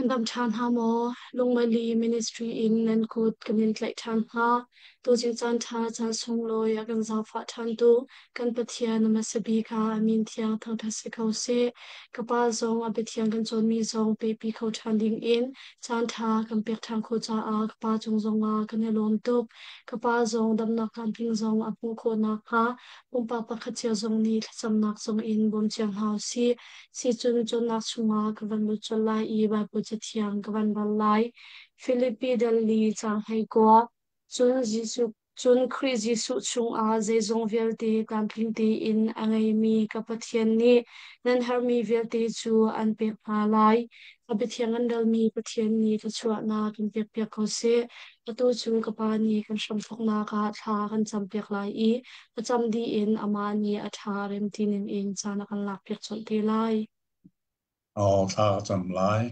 Nan dam ṭhan hna maw? Lungmali Ministry in nan kut kan in tlaih ṭhan hna. Tuzing caan ṭha caan sunglawi a kan zaangfah ṭhantu kan Pathian a hmasa bik ah a min thiang thangṭhat si ko seh. Ka pa zong a biathiang kan cawnmi zong pehpi kho ṭhan dingin caan ṭha kan pek ṭhan khawh caah ka pa cung zongah kan i lawm tuk. Ka pa zong damnak tlamtling zong a hmuh khawh nakhnga pumpak pakhat cio zong nih thlacamnak zong in bawm cio hna u sih. Sicun cawnnak chungah ka van lut colh lai i Baibal Cathiang ka van rel lai. Filipi dal li caang 19. Cun Jesuh Cun Khrih Jesuh chungah zeizong vialte tlamtling tein a ngeimi ka Pathian nih nan herhmi vialte cu an pek hna lai. A biathiang an relmi Pathian nih thluachuahnak kan pekpiak ko seh. Atu cu ka Pa nih kan hramthawknak ah thla kan campiak lai i a cam dih in amah nih a ṭha rem ti ningin caan a kan lakpiak colh te lai. Aw thla ka cam lai.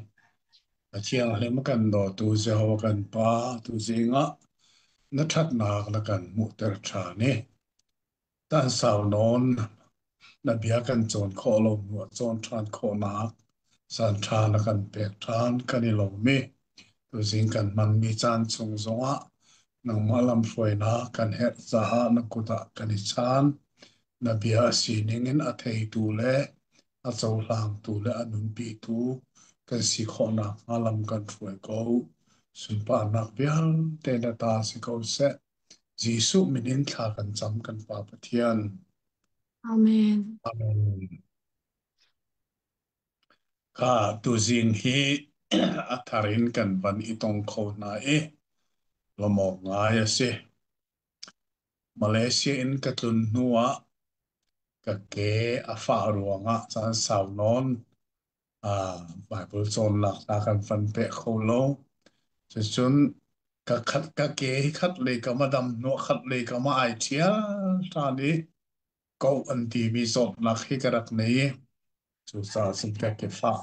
A thianghlim kan dawtu Jehovah kan Pa, tuzing ah na ṭhatnak na kan hmuhter ṭhan i tan sau nawn na bia kan cawn khawh lo hnu ah cawn ṭhan khawhnak caan ṭha na kan pek ṭhan kan i lawm i tuzing kan hmanmi caan chung zongah nangmah lamhruainak kan herh caah na kut ah kan i chaan. Na bia a sining in a theitu le a cohlangtu le a nunpitu kan si khawh nakhnga lam kan hruai ko. Sunparnak vialte na ta si ko seh. Jesuh min in thla kan cam kan Pa Pathian. Amen. Amen. Ka tuzing hi a thar in kan van i tong kho hna i lawmawk ngai a si. Malaysia in ka tlun hnu ah ka ke a fah ruangah caan sau nawn Baibal cawnnak hna kan van peh kho lo. Cucun ka khat ka ke hi khat lei kam a dam hnuah khat lei kam ah ai ṭhial ṭhan i ko an timi zawtnak hi ka rak nei i cucaah cun ka ke fah.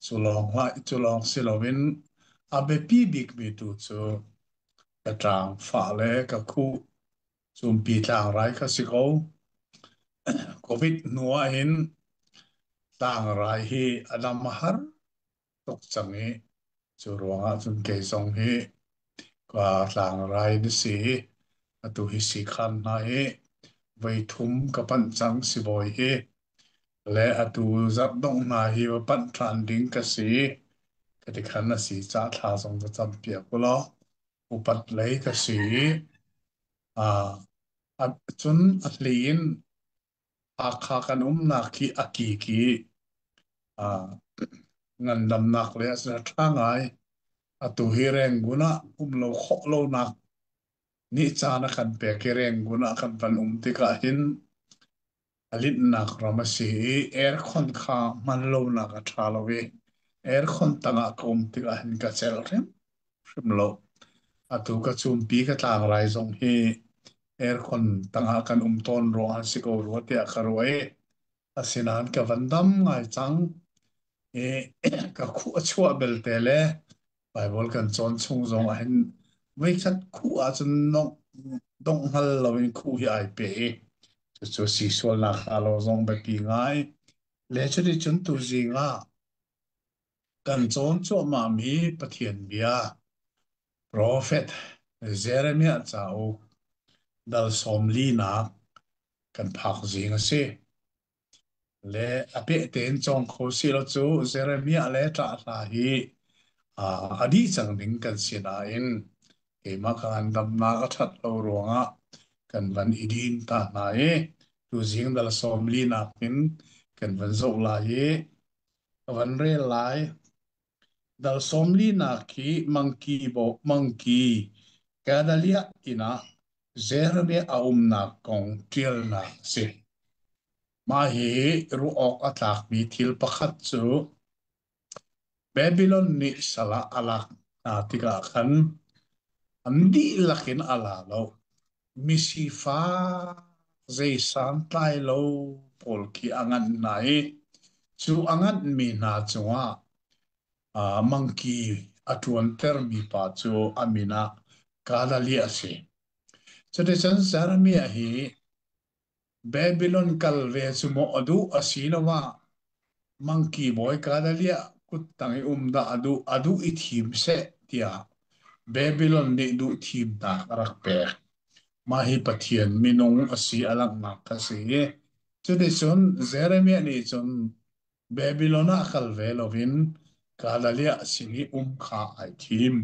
Cu lawng hlah cu lawng si loin a biapi bikmi tu cu ka ṭaang fah le ka khuh cumpi tlangrai kha si ko. Covid hnu ah hin tlangrai hi a dam a har tuk cang i cu ruangah cun kei zong hi ka tlangrai na si i atu hi siikhan hna hi voi thum ka panh cang sibawi hi le atu zarh dongh hna hi va panh ṭhan ding ka si. Ka ti khan a si ca thla zong ka cam piak u law upat lei ka si i cun a hlei in Hakha kan umnak hi a kik i ngandamnak le a ṭha ngai. Atu hi Rangoon ah um lo khawh lonak nih caan a kan pek i Rangoon ah kan van um tikah hin a linhnak ram a si i aircon kha hman lonak a ṭha lo i aircon tangah ka um tikah hin ka celh hrimhrim lo. Atu ka cumpi ka tlangrai zong hi aircon tangah kan um tawn ruangah si ko rua tiah ka ruah i asinain ka van dam ngai cang i ka khuh a chuah belte le Baibal kan cawn chung zong ah hin voikhat khuh ahcun dongh hngal loin khuh hi ai pe i cucu si sualnak hnga lo zong biapi ngai. Le cuticun tuzing ah kan cawn cuahmahmi Pathian bia Profet Jeremiah cauk dal 40nak kan phak zing a si. Le a peh tein cawng kho si lo cu Jeremiah le ṭah hla hi a dih cang ding kan si nain keimah ka ngandamnak a ṭhat lo ruangah kan van i din ta hna i tuzing dal 40nak in kan van zoh lai i ka van rel lai. Dal 40nak hi mangki bo mangki Gedaliah inn ah Jeremiah a umnak kong ṭialnak a si. Mah hi ruah awk a tlakmi thil pakhat cu Babilon nih sal ah a lak hna tikah khan an dihlak in a la lo. Misifak zei santlai lo pawl khi a nganh hna i cu a nganhmi hna cungah mangki a ṭuantermi pa cu a min ah Gadaliah a si. Cuticun Jeremiah hi Babylon kal ve cu maw a duh asiloah mangki bawi Gadaliah Kuttang i um dah a duh, a duh i thim seh tiah Babylon nih duh thimnak a rak pek. Mah hi Pathian minung a si a langhnak kha si. Cuticun Jeremiah nih cun Babylon ah kal ve loin Gadaliah sin i um kha ai thim.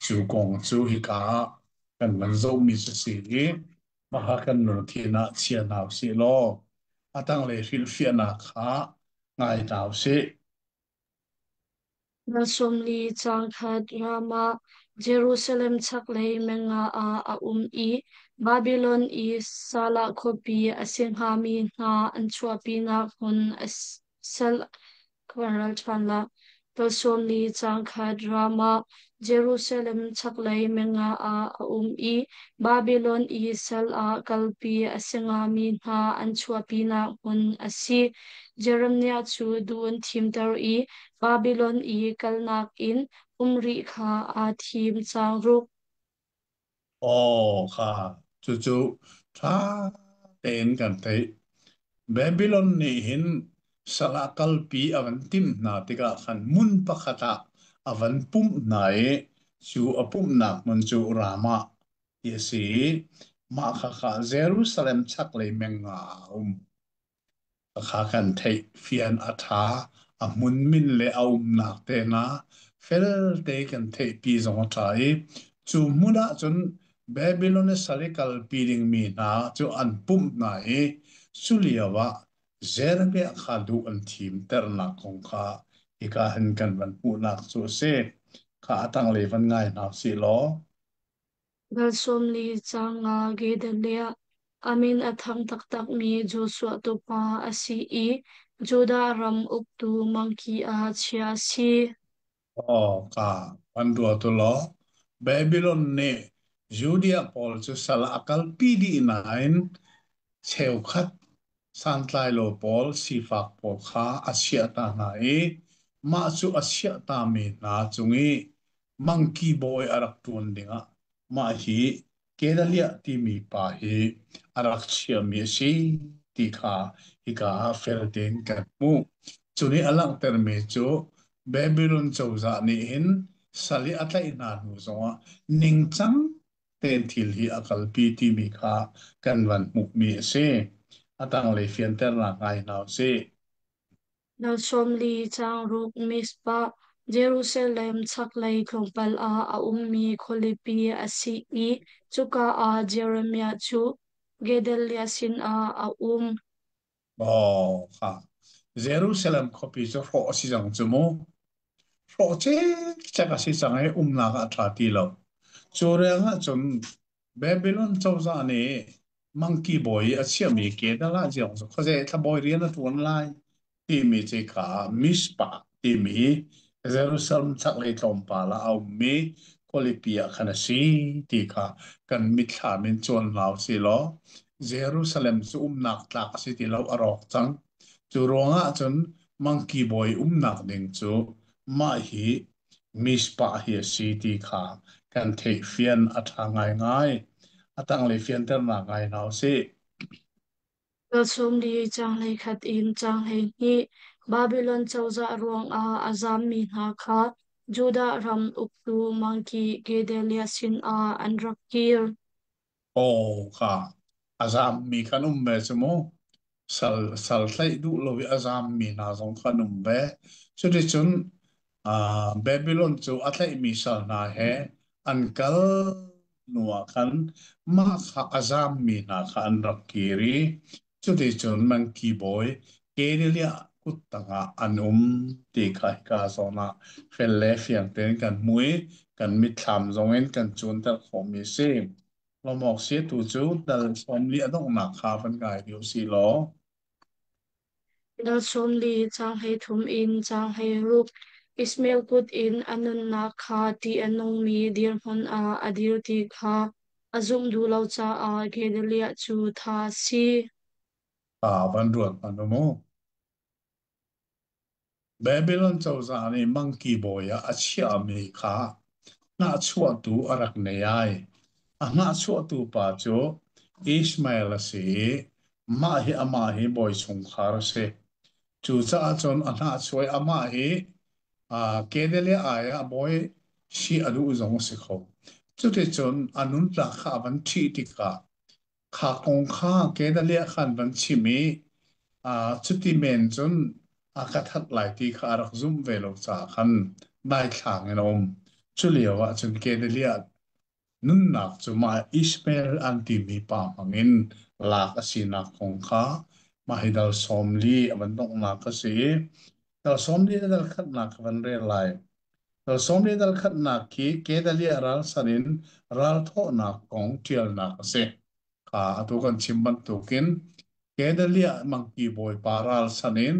Cu kong cu hika ah kan van zohmi cu si i maha kan lungthin ah chia hna usih law a tanglei hrilhfiahnak kha ngai hna usih. Dal 40 caang khat Ramah, Jerusalem chaklei meng ah a um i Babilon i Salah khuapi a si hngami hna an chuahpinak hmun a sal Dal 40 caang khat Ramah, Jerusalem chaklei meng ah a um i Babilon i sal ah kalpi a si hngami hna an chuahpinak hmun a si. Jeremiah cu duh an thimter i Babilon i kalnak in um rih kha aa thim cang ruk. Aw kha cucu ṭha tein kan theih. Babylon nih hin sal ah kalpi a van timh hna tikah khan hmun pakhat ah a van pumh hna i cu a pumhnak hmun cu Ramah ti a si i mah khakha Jerusalem chaklei meng ah a um. Kha kan theih fian a ṭha, a hmunmin le a umnak tehna felte kan theihpi zong a ṭha i cu hmun ah cun Babylon i sal i kalpi dingmi hna cu an pumh hna i cu lio ah Jeremiah kha duh an thimternak kong kha hika hin kan van hmuhnak cu a si. Kha a tanglei van ngai hna usih law. Dal 40 caang nga Gedaliah a min a thang taktakmi Joshua tupa a si i Judah ram uktu mangki ah chiah a si. Aw ka van ruat u law Babylon nih Judea pawl cu sal a kalpi dih nain cheukhat santlailo pawl sifak pawl kha a chiahta hna i mah cu a chiahtami hna cung i mangki bawi a rak ṭuan dingah mah hi Gedaliah timi pa hi a rak chiahmi a si ti kha hika ah fel tein kan hmuh. Cu nih a langhtermi cu Babylon cozah nih hin sal i a tlaih hna hnu zongah ningcang tein thil hi a kalpi timi kha kan van hmuhmi a si. A tanglei fianternak ngai hna u sih. Dal 40 caang ruk Mizpah, Jerusalem chaklei tlawmpal ah a ummi khualipi a si i cuka ah Jeremiah cu Gedaliah sinah a um. Aw, kha. Jerusalem khuapi cu hrawh a si cang cu mu. Hrawh cikcek a si cang i umnak ah a ṭha ti lo. Cu ruangah cun Babylon cozah nih mangki bawi i a chiahmi Kedalah ziang cu khuazei thlabawi rian a ṭuan lai timi ci kha Mizpah timi Jerusalem chaklei tlawmpal ah a ummi khualipi ah khan a si ti kha kan mitthlam in cuan hna u sih law Jerusalem cu umnak tlak a si ti lo a rawk cang. Cu ruangah cun mangki bawi umnak ding cu mah hi Mizpah hi a si ti kha kan theihfian a ṭha ngaingai. A tanglei fianternak ngai hna u sih. Dal 40 caang 11 in caang 12 Babilon cozah ruangah a zammi hna kha Judah ram uktu mangki Gedaliah sinah an rak kir. Aw kha a zammi kan um ve cu mu. Sal, sal tlaih duh lo i a zammi hna zong kha an um ve. Cuticun Babylon cu a tlaihmi sal hna he an kal hnuah khan mah kha a zammi hna kha an rak kir i cuticun mangki bawi Gedaliah kut tangah an um ti kha hika zawn ah fel le fiang tein kan hmu i kan mitthlam zongin kan cuanter khawhmi a si. Lawmawk si tu cu dal 40 a donghnak kha van ngai dih u law. Dal 40 caang 33 in caang 16 Ishmael kut in a nunnak kha ṭih a nungmi dirhmun ah a dir ti kha a zumh duh lo caah Gedaliah cu thah a si. Van ruat hmanh u mu. Babylon cozah nih mangki bawi ah a chiahmi kha hnahchuahtu a rak nei ai. A hnahchuahtu pa cu Ishmael a si i mah hi amah hi bawi chungkhar a si. Cucaah cun a hnahchuah i amah hi Kedelia ai ah bawi si a duh zong a si kho. Cuticun a nunnak kha a van ṭhih tikah kha kong kha Gedalia khan van chim i cuti men cun a ka that lai ti kha a rak zumh ve lo caah khan daithlang in a um. Cu lio ah cun Gedalia nunnak cu mah Ishmael an timi pa hmangin lak a sinak kong kha mah hi dal 40 a van donghnak a si i dal 40 le dal khatnak ka van rel lai. Dal 40 dal khatnak khi Gedalia ral san in ralthawhnak kong ṭialnak a si. Kha atu kan chim bantukin Gedaliah mangki bawipa ral san in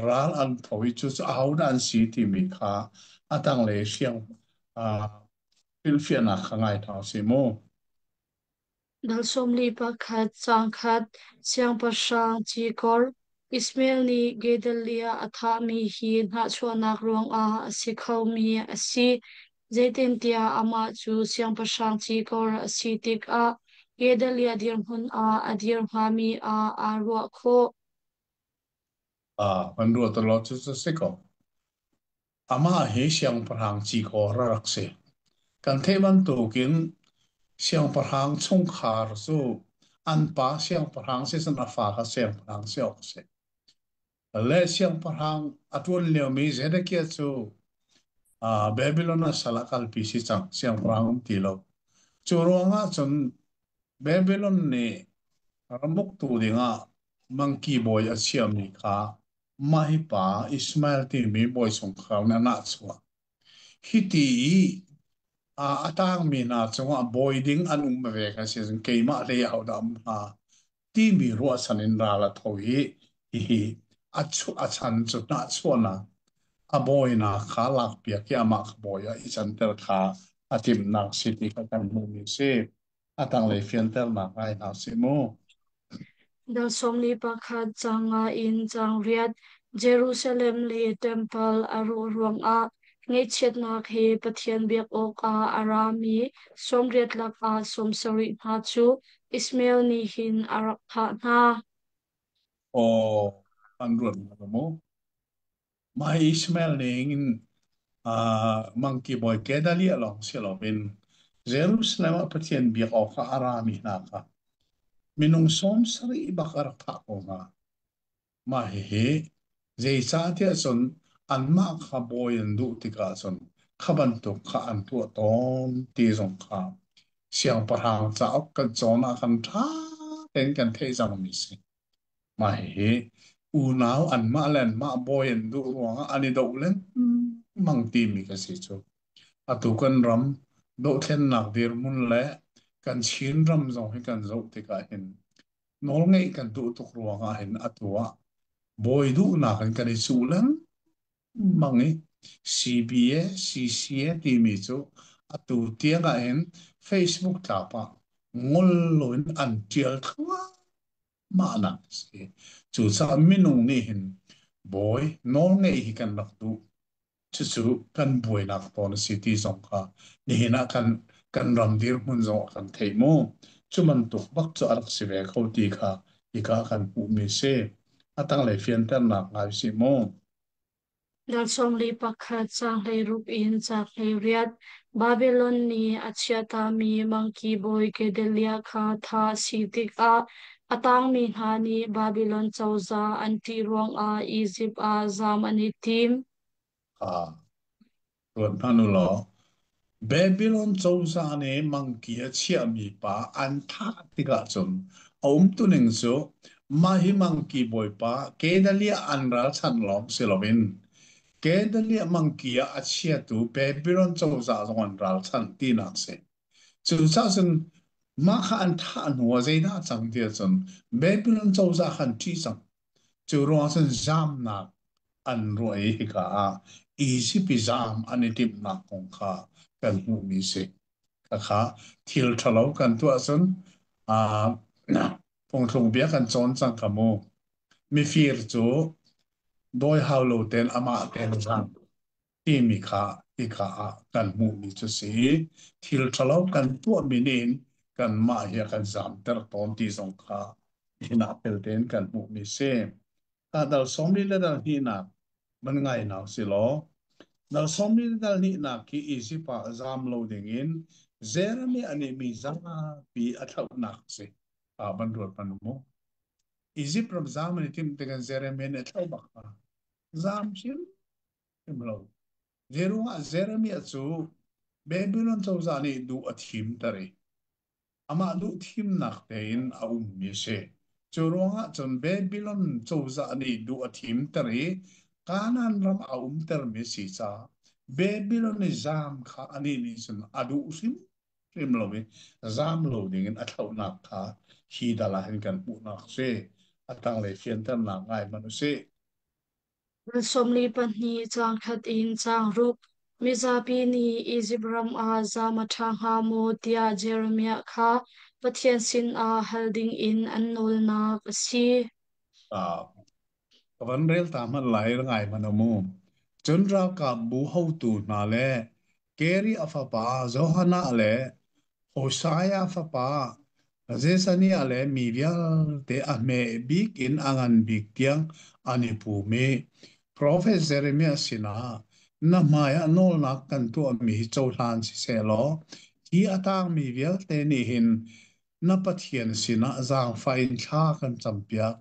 ral an tho i cucu ahodah an si timi kha a tanglei hriang hrilhfiahnak kha ngai hna usih mu. Dal 41 caang khat Siangpahrang cikor Ishmael nih Gedaliah a thahmi hi hnahchuahnak ruangah a si khomi a si. Zeitintiah amah cu siangpahrang cikor a si tikah Gedaliah dirhmun ah a dir hngami ah aa ruah khawh. Kan ruat law cu si ko. Amah hi siangpahrang cikor a rak si. Kan theih bantukin siangpahrang chungkhar cu an pa siangpahrang si cun a fa kha siangpahrang si awk a si. Le siangpahrang a ṭuan liomi Zedekiah cu Babylon ah sal ah kalpi si cang, siangpahrang um ti lo. Cu ruangah cun Babylon nih ramuktu dingah mangki bawi a chiahmi kha mah hi pa Ishmael timi bawi chungkhar nih a nahchuah. Hiti i a tangmi hna cungah bawi ding an um ve ka si cun keimah hlei ahodah um hnga timi ruahchan in ral a tho i hihi a chan cu hnahchuahnak a bawinak kha lakpiak i amah kha bawi ah i canter kha a timhnak si ti kha kan hmuhmi a si. A tanglei fianternak ngai hna sih mu. Dal 41 caang nga in caang riat Jerusalem le Temple a rawh ruangah ngaihchiatnak he Pathian biak awkah a rami 80 lakah 70 hna cu Ishmael nih hin a rak thah hna. Aw, an ruat hna mu. Mah Ishmael ning in mangki bawi Gedaliah lawng si loin Jerusalem ah Pathian biak awkah a rami hna kha minung 70 bak a rak thah ko hna. Mah hihi zeicahtiah cun anmah kha bawi an duh tikah cun kha bantuk kha an tuah tawn ti zong kha siangpahrang cauk kan cawn ah khan ṭha tein kan theih cangmi si. Mah hihi unau anmah le anmah bawi an duh ruangah an i doh lengmang timi ka si cu. Atu kan ram dohthlennak dirhmun le kan Chin ram zong hi kan zoh tikah hin nawlngeih kan duh tuk ruangah hin atu ah bawi duhnak in kan i cuh lengmang i CBA, CCA timi cu atu tiang ah hin Facebook tlap ah ngol loin an ṭial thluahmah nak a si. Cucaah minung nih hin bawi nawlngeih hi kan rak duh. Cucu kan buainak tawn a si ti zong kha nihin ah kan ram dirhmun zong ah kan theih mu. Cu bantuk bak cu a rak si ve kho ti kha hika kan hmuhmi si. A tanglei fianternak ngai si mu. Dal 41 caang 16 in caang 18 Babilon nih a chiatami mangki bawi Gedaliah kha thah a si tikah a tangmi hna nih Babilon cozah an ṭih ruangah Izipt ah zaam an i tim. Ah, ruat hmanh u law, Babylon cozah nih mangki a chiahmi pa an thah tikah cun a umtuning cu mah hi mangki bawipa Gedaliah an ralchanh lawng si loin Gedaliah mangki ah a chiatu Babylon cozah zong an ralchanh tinak si. Cucaah cun mah kha an thah hnu ah zeidah a cang ti ahcun Babylon cozah kha an ṭih cang. Cu ruangah cun zamnak an ruah i hika ah Izipt i zam an i timhnak kong kha kan hmuhmi si. Khakha thil ṭhalo kan tuah cun uh, phungthluk bia kan cawn cang kha mu. Mifir cu dawi hau lo tein amah tein zam timi kha hika ah kan hmuhmi cu si. Thil ṭhalo kan tuahmi nih kanmah hi a kan zamter tawn ti zong kha hinah fel tein kan hmuhmi si. Dal 42 nak man ngai nau si law. Dal sawmli le dal hnihnak hi Izipt ah zaam lo dingin Jeremiah nih mi zapi a thlauhnak a si. Van ruat hmanh u mu. Izipt ram zaam an i timh tikah Jeremiah nih a thlauh bak hna. Zaam hrimhrim lo. Zeiruangah Jeremiah cu Babylon cozah nih duh a thimter i amah duh thimnak tein a ummi a si. Cu ruangah cun Babylon cozah nih duh a thimter i Kanaan ram a umtermi a si caah Babylon i zaam kha anih nih cun a duh hrimhrim lo i zaam lo dingin a thlauhnak kha hi dal ah hin kan hmuhnak a si. A tanglei fianternak ngai hmanh u sih. 22 caang khat in caang ruk. Mizapi nih Izipt ram ah zaam a ṭha hnga maw tiah Jeremiah kha Pathian sinah hal dingin an nawlnak a si. Ah, ka van rel ta hmanh lai ngai hmanh mu. Cun ralkapbu hotu hna le Keri a fapa Johanah le Hosaiah fapa Zesaniah le mi vialte a hme bik in a ngan bik tiang an i pum i profet Jeremiah sinah na hmaiah nawlnak kan tuahmi hi cohlan siseh law hi a tangmi vialte nih hin na Pathian sinah zaangfah in thla kan campiak.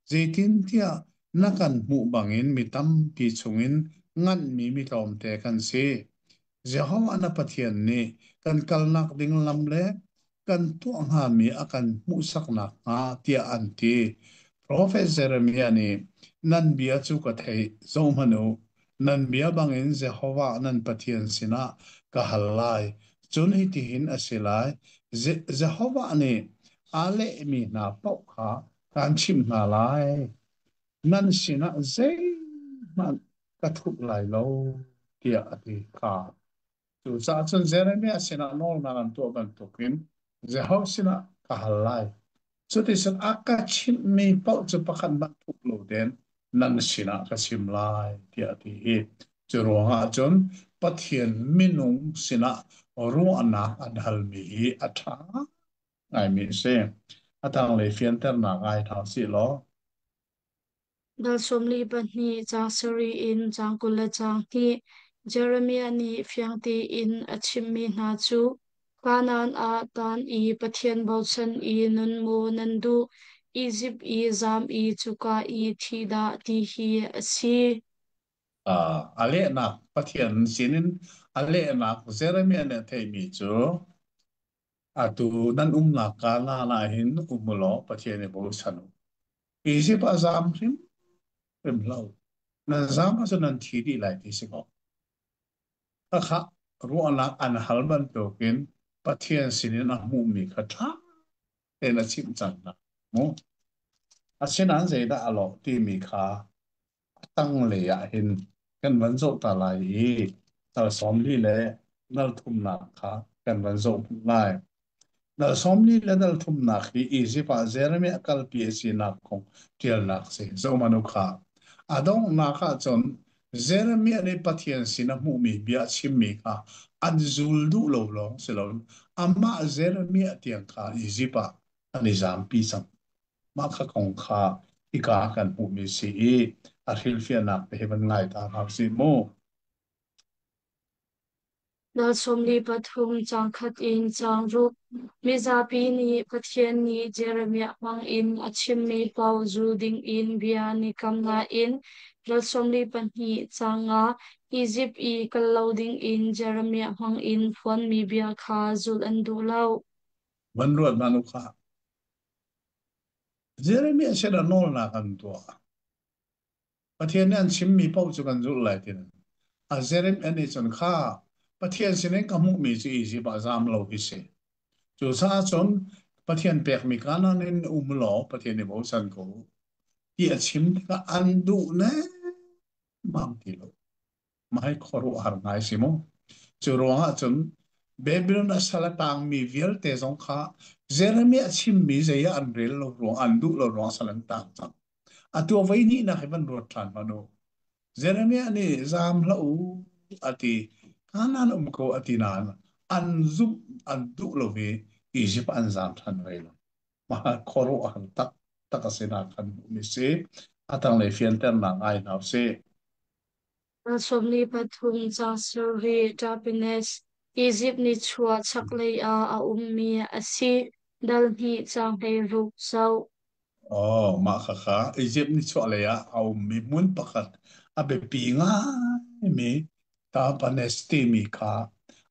Zeitintiah na kan hmuh bangin mi tampi chungin nganhmi mi tlawmte kan si. Jehovah na Pathian nih kan kalnak ding lam le kan tuah hngami a kan hmuhsak nakhnga tiah an ti. Profet Jeremiah nih nan bia cu ka theih, zohhmanh u, nan bia bangin Jehovah nan Pathian sinah ka hal lai. Cun hitihin a si lai, Jehovah nih aa lehmi hna paoh kha kaan chimh hna lai. Nan sinah zeihmanh ka thup lai lo, tiah a ti kha. Cucaah cun Jeremiah sinah nawlnak an tuah bantukin Jehovah sinah ka hal lai. Cuticun a ka chimhmi paoh cu pakhat hmanh thup lo tein nan sinah ka chim lai, tiah a ti i cu ruangah cun Pathian minung sinah ruahnak an halmi hi a ṭha ngaimi a si. A tanglei fianternak ngai hna usih law. Dal 22 caang sarih in caang 20 le caang hnih. Jeremiah nih fiang tein a chimhmi hna cu Kanaan ah taan i Pathian bochan i nun maw nan duh, Izipt i zaam i cuka i thih dah ti hi a si. A lehnak Pathian sinin a lehnak Jeremiah nih a theihmi cu atu nan umnak Kanaan ah hin um u law Pathian i bochan u. Izipt ah zaam hrimhrim hlah u. Nan zaam ahcun nan thi dih lai ti si kaw. Khakha ruahnak an hal bantukin Pathian sinin a hmuhmi kha ṭha tein a chimh cang hna. Mu. Asinain zeidah a lawh timi kha a tanglei ah hin kan van zoh ta lai i dal 40 le dal thumnak kha kan van zoh hmuh lai. Dal 40 le dal thumnak hi Izipt ah Jeremiah kalpi a sinak kong ṭialnak si. Zohmanh u kha. A donghnak ah cun Jeremiah nih Pathian sin a hmuhmi bia a chimmi kha an zul duh lo lawng si loin amah Jeremiah tiang kha Izipt ah an i zampi cang. Mah kha kong kha hika ah kan hmuhmi si i a hrilhfiahnak te hi van ngai ta hna usih mu. Dal 43 caang khat in caang ruk. Mizapi nih Pathian nih Jeremiah hmangin a chimmi paoh zul dingin bia an i kam nain dal 42 caang nga Izipt i kal lo dingin Jeremiah hmangin phuanmi bia kha zulh an duh lo. Van ruat hmanh u khah. Jeremiah sinah nawlnak an tuah. Pathian nih an chimmi paoh cu kan zulh lai ti a Jeremiah nih cun kha Pathian sinin ka hmuhmi cu Izipt ah zaam lo hi si. Cucaah cun Pathian pekmi Kanaan in um law Pathian i bochan ko ti a chim tikah an duh nemmam ti lo. Mah hi khuaruahhar ngai si mu. Cu ruangah cun Babylon a sal a tangmi vialte zong kha Jeremiah chimmi zei ah an rel lo ruang an duh lo ruang sal an tang cang. Atu a voi hnihnak hi van ruat ṭhan hmanh u. Jeremiah nih zaam hlah u a ti. Kanaan um ko a ti nain an zumh an duh lo i Izipt an zaam ṭhan ve lo. Mah khuaruahhar taktak a si nak kan hmuhmi si. A tanglei fianternak ngai hna usih. 23 caang sarih Tapanhes, Izipt nichuah chaklei ah a ummi a si. Dal hnih caang 16 zoh. Oh, mah khakha Egypt nichuahlei ah a ummi hmun pakhat a biapi ngaimi Tapanhes timi kha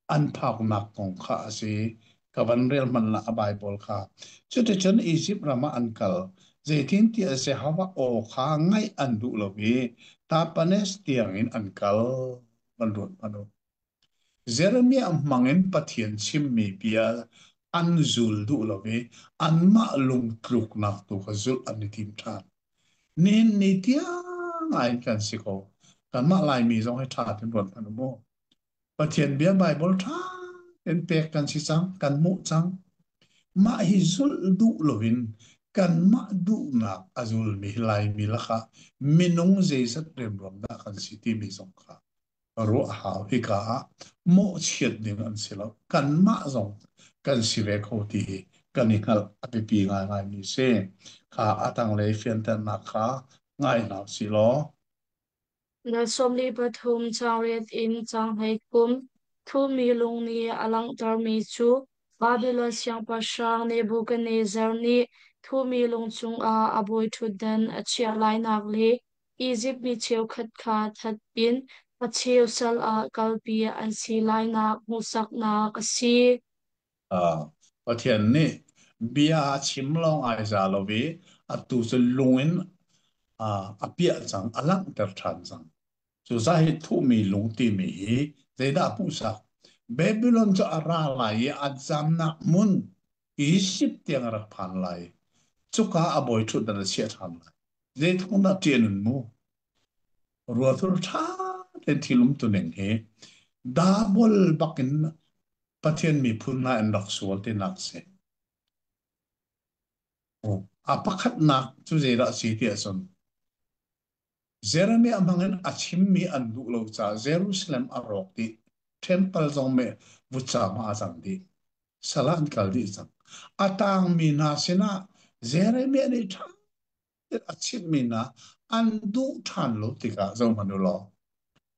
an phaknak kong kha a si. Ka van rel hmanh lah a Bible kha. Cuticun Egypt ram ah an kal. Zeitintiah Jehovah aw kha ngaih an duh lo i Tapanhes tiangin an kal. Van ruat hmanh u. Jeremiah hmangin Pathian chimmi bia an zul duh lo i anmah lungtluknak tu kha zulh an i tim ṭhan. Nihin ni tiang ah hin kan si ko. Kanmah Laimi zong hi ṭha tein ruat hmanh u mu. Pathian bia Baibal ṭha tein pek kan si cang, kan hmuh cang. Mah hi zulh duh loin kanmah duhnak a zulmi Laimi lakah minung zeizat remruam dah kan si timi zong kha ruah hau. Hika ah mawhchiat ding an si lo. Kanmah zong kan si ve kho ti hi kan i hngalh a biapi ngaingaimi si. Kha a tanglei fianternak kha ngai hna usih law. Na 23 caang riat in caang 13 Thumi lung nih a langhtermi cu Babilon siangpahrang Nebuchadnezzar nih thumi lung cungah a bawiṭhutdan a chiah lainak le Izipt mi cheukhat kha that in a cheu sal ah kalpi an si lainak hmuhsaknak a si. Pathian nih bia a chim lawng ai za lo i atu cu lung in a piah cang, a langhter ṭhan cang. Cuza hi thuhmi lung timi hi zeidah a hmuhsak? Babylon cu a ra lai i a zamnak hmun Izipt tiang a rak phan lai. Cuka a bawi ṭhutdan a chiah ṭhan lai. Zeitluk dah ṭih a nun mu? Ruathur ṭha tein thil umtuning hi dabol bakin Pathian miphun hna in rak sual tinak a si. A pakhatnak cu zeidah a si ti ahcun Jeremiah hmangin a chimmi an duh lo caah Jerusalem a rawk dih. Temple zong me vutcaam ah a cang dih. Sal ah an kal dih cang. A tangmi hna sinah Jeremiah nih ṭha tein a chimhmi hna an duh ṭhan lo tikah zohhmanh u law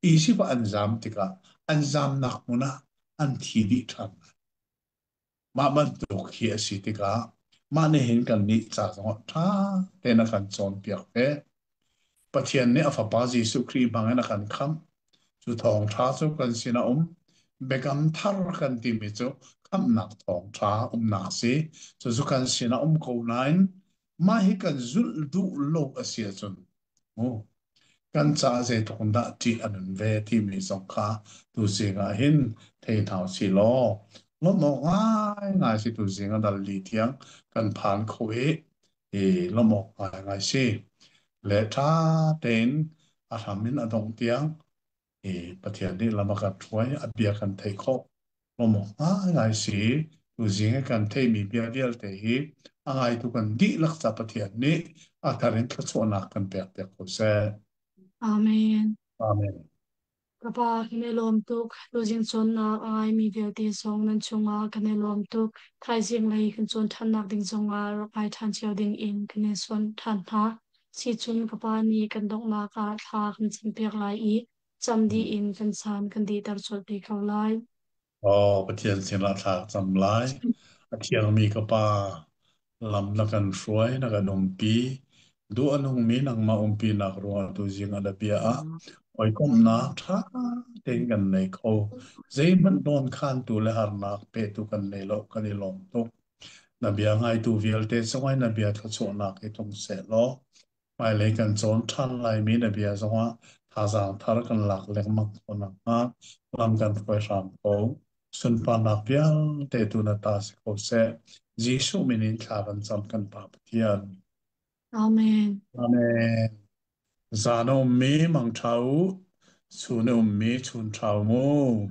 Izipt ah an zam tikah an zamnak hmun ah an thi dih ṭhan lai. Mah bantuk hi a si tikah mah nih hin kannih ca zongah ṭha tein a kan cawnpiak ve. Pathian nih a Fapa Jesuh Khrih hmangin a kan khamh. Cu thawngṭha cu kan sin a um. Biakam thar kan timi cu khamhnak thawngṭha umnak a si. Cucu kan sin a um ko nain mah hi kan zulh duh lo a si ahcun mu, kan caah zeitluk in dah ṭih a nun ve timi zong kha tuzing ah hin thei hna usih law lawmh awk ngaingai si tuzing a dal li tiang kan phan kho i i lawmh awk ngaingai si le ṭha tein a hram in a dongh tiang i Pathian nih lam a kan hruai a bia kan theih khawh lawmh awk ngaingai si tuzing i kan theihmi bia vialte hi a ngaitu kan dihlak ca Pathian nih a thar in thluachuahnak kan pek piak ko seh. Amen. Amen. Ka pa, kan i lawm tuk. Tuzing cawnnak a ngaimi vialte zong nan cungah kan i lawm tuk. Thaizing lei kan cawn ṭhannak ding zongah rak ngai ṭhan cio ding in kan in sawm ṭhan hna. Sicun ka pa nih kan donghnak ah thla kan campiak lai i cam dih in kan caan kan dihter colh te ko lai. Aw Pathian sinah thla ka cam lai. A thiangmi ka Pa, lam na kan hruai, na kan umpi. Duh a nungmi nangmah umpinak ruangah tuzing ah na bia ah hawikomhnak ṭha tein kan nei kho. Zeihmanh dawnkhantu le harnak petu kan nei lo, kan i lawm tuk. Na bia ngaitu vialte cungah na bia thluachuahnak hi tlung seh law, Hmailei kan cawn ṭhan laimi na bia zongah thazaang thar kan lak lengmang khawh nakhnga lam kan hruai hram ko. Sunparnak vialte tu na ta si ko seh. Jesuh min in thla kan cam kan Pa Pathian. Amen. Amen. Zan a ummi mangṭha u, chun a ummi chun ṭha u mu.